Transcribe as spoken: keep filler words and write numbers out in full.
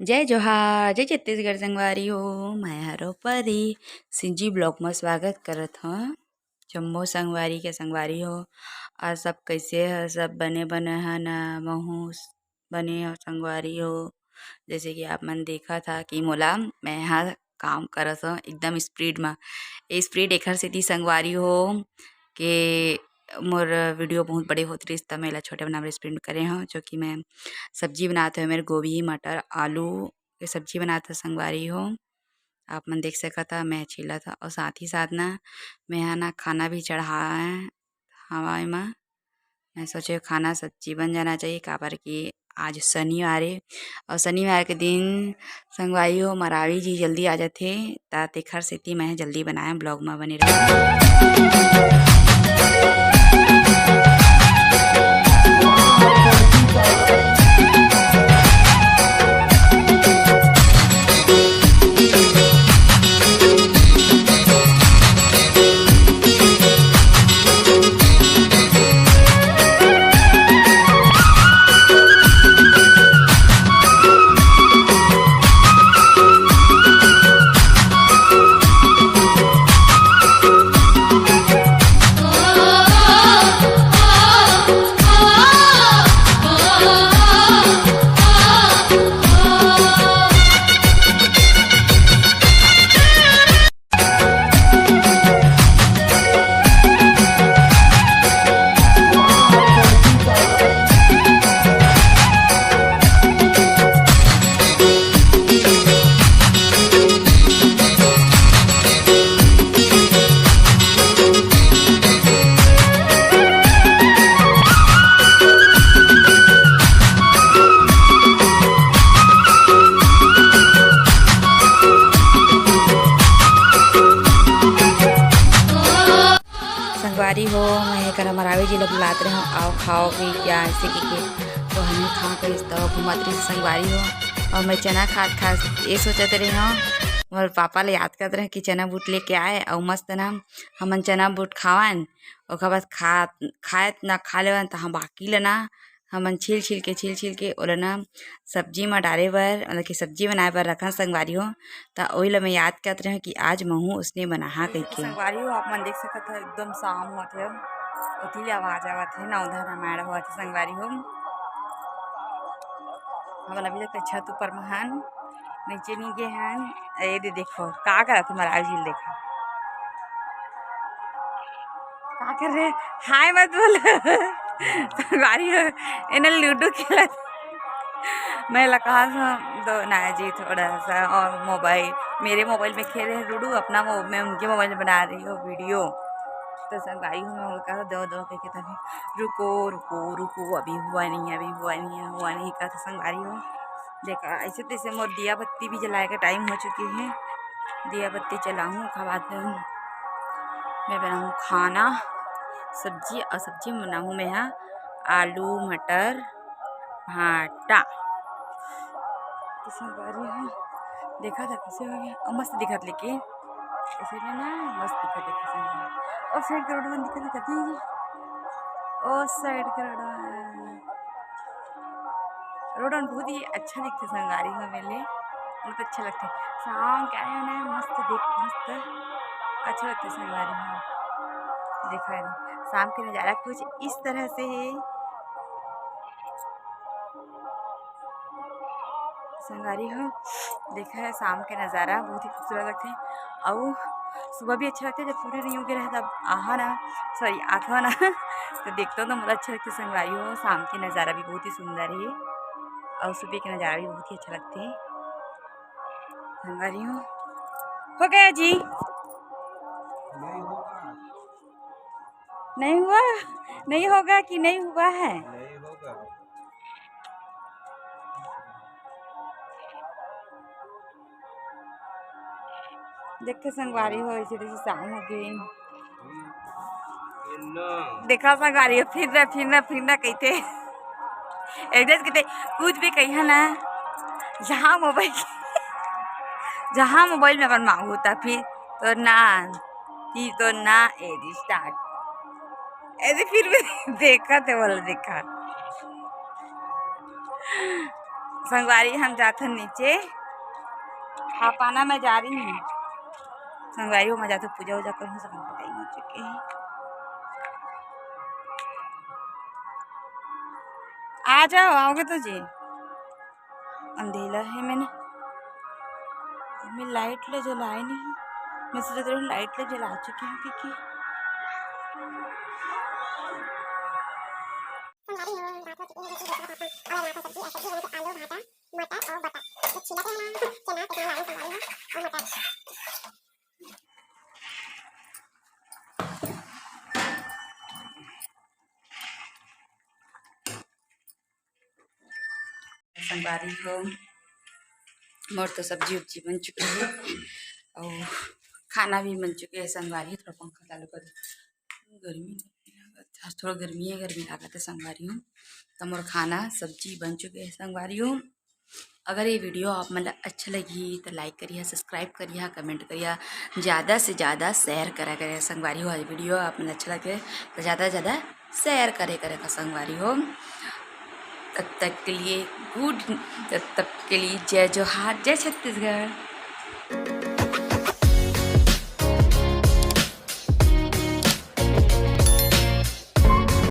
जय जोहार, जय छत्तीसगढ़ संगवारी हो। मैं हरो परी सिंजी ब्लॉग म स्वागत करत हव जम्मो संगवारी के। संगवारी हो, आज सब कैसे ह? सब बने बने ह ना? महूँ बने हो संगवारी हो। जैसे कि आप मन देखत ह कि मोला, मैं ह काम करत हव एकदम स्पीड म। ये स्पीड एखर सेती संगवारी हो के मोर वीडियो बहुत बड़े होत रहिस, त मैं एला छोटे बनाए बर स्पीड करे हव, जो कि मैं सब्जी बनात हव, मेरे गोभी, मटर, आलू के सब्जी बनात हव संगवारी हो। आप मन देख सकत ह, मैं छीलत हव और साथ ही साथ ना, मैं ह ना खाना भी चढ़ाए हवा एमा। मैं सोचे खाना सब्जी बन जाना चाहिए, काबर कि आज शनिवार ए, और शनिवार के दिन संगवारी हो मरावी जी जल्दी आ जाथे, त तेखर सेती मैं जल्दी बनाए ब्लॉग म बने रहूँ। संगवारी हो, मैं करा मरावी जी ल बुलात रहे हूँ, आओ खाओ भी क्या ऐसे कि के तो हमें खा के इस तरह घुमात रही संगवारी हो। और मैं चना खात खात ये सोचत रहे हूँ, मोर पापा ले याद करत रहे कि चना बूट लेके आए और मस्त ना हमन चना बूट खावन, ओकर बाद खा खाए ना खा लेवन त हम बाकी ल ना हमन छील छील के छील छील के ओला ना सब्जी म डारे बर, मतलब कि सब्जी बनाए बर रखन संगवारी हो। त ओही ल मैं याद करत रहे कि आज महू उसने बनाहा कहिके। संगवारी हो, आप मन देख सकत हो एकदम शाम होत हे, ओती ले आवाज आवत हे, नवधा रामायण होवत हे संगवारी हो। हमन अभी तक छत ऊपर म हन, नीचे नी गे हन। ए दे देखो का करत हे, मरावी जी ल देखा का कर रहे। हाय मत बोल। संगवारी हो, एने लूडो खेलत। मैं ला कहा था, दो ना जी थोड़ा सा और मोबाइल, मेरे मोबाइल में खेल रहे लूडो, अपना मो-, मैं उनके मोबाइल में बना रही हूँ वीडियो। तो संगवारी हो, मैं उनका दो दो कह के तभी रुको रुको रुको, अभी हुआ नहीं है, अभी हुआ नहीं है, हुआ नहीं का। तो संगवारी हो, देखा ऐसे तैसे मोर दिया बत्ती भी जलाए का टाइम हो चुके हैं। दिया बत्ती जलाऊँ, ओकर बाद मैं बनाऊँ खाना, सब्जी, और सब्जी में बनाऊँ मैं यहाँ आलू, मटर, भाटा। तो संगवारी हो, देखा था कैसे हो गया, और मस्त दिखत लेकिन ऐसे में ना मस्त दिखत है संगवारी। और साइड के रोड में दिखत है कती, ओ साइड के रोड में, रोड में बहुत ही अच्छा दिखते संगवारी हो मेले, बहुत अच्छा लगते। शाम के आए ना, मस्त देख, मस्त अच्छा लगता है संगवारी हो। देखा है, शाम के नज़ारा कुछ इस तरह से है संगवारी हो। देखा है, शाम के नज़ारा बहुत ही खूबसूरत लगते हैं, और सुबह भी अच्छा लगता है जब सूर्य नहीं उगे रहे तब आहा ना, सॉरी, आथवा ना। तो देखता हूँ तो मुझे अच्छा लगता है संगवारी हो। शाम के नज़ारा भी बहुत ही सुंदर है और सुबह के नज़ारा भी बहुत ही अच्छा लगते हैं संगवारी हो। हो गया जी, नहीं हुआ, नहीं होगा कि नहीं हुआ है। देखे संगवारी हो, ऐसे जैसे शाम हो गई। देखा संगवारी हो, फिर ना, फिर ना, फिर ना कहते। एक दिन कहते, कुछ भी कहिया ना, जहाँ मोबाइल, जहाँ मोबाइल में अपन मांगू था, फिर तो ना, फिर तो ना, ए स्टार्ट। ऐसे फिर भी देखा थे, बोला देखा। संगवारी, हम जाथन नीचे, खा पाना मैं जा रही हूँ। संगवारी हो, मैं जाथन पूजा वूजा करूँ, सब बताई हो चुके हैं। आ जाओ, आओगे तो जी। अंधेला है, मैंने, मैं लाइट ले जलाए नहीं। मैं सोच रही हूँ लाइट ले जला चुकी हूँ क्योंकि संगवारी हो, रात हो चुकी है, जैसे देखा पापा। और रात हो सब्जी, और सब्जी बने थे आलू, भाटा, मटर और बटा। तो छिला के ना, चना, चना लाल संगवारी हो, और मटर। संगवारी हो, मोर तो सब्जी उब्जी बन चुके हे और खाना भी बन चुके हे संगवारी। थोड़ा पंखा चालू कर, गर्मी लागत हे, आज थोड़ा गर्मी हे, गर्मी लागत हे संगवारी हो। तो मोर खाना सब्जी बन चुके हे संगवारी हो। अगर ये video आप मन ला अच्छा लगही तो like करिहा, subscribe करिहा, comment करिहा, ज़्यादा से ज़्यादा share करा करिहा संगवारी हो। ये video आप मन ला अच्छा लगे तो ज़्यादा से ज़्यादा share करे करे का संगवारी हो। तब तक के लिए good, तब तक के लिए जय जोहार, जय छत्तीसगढ़।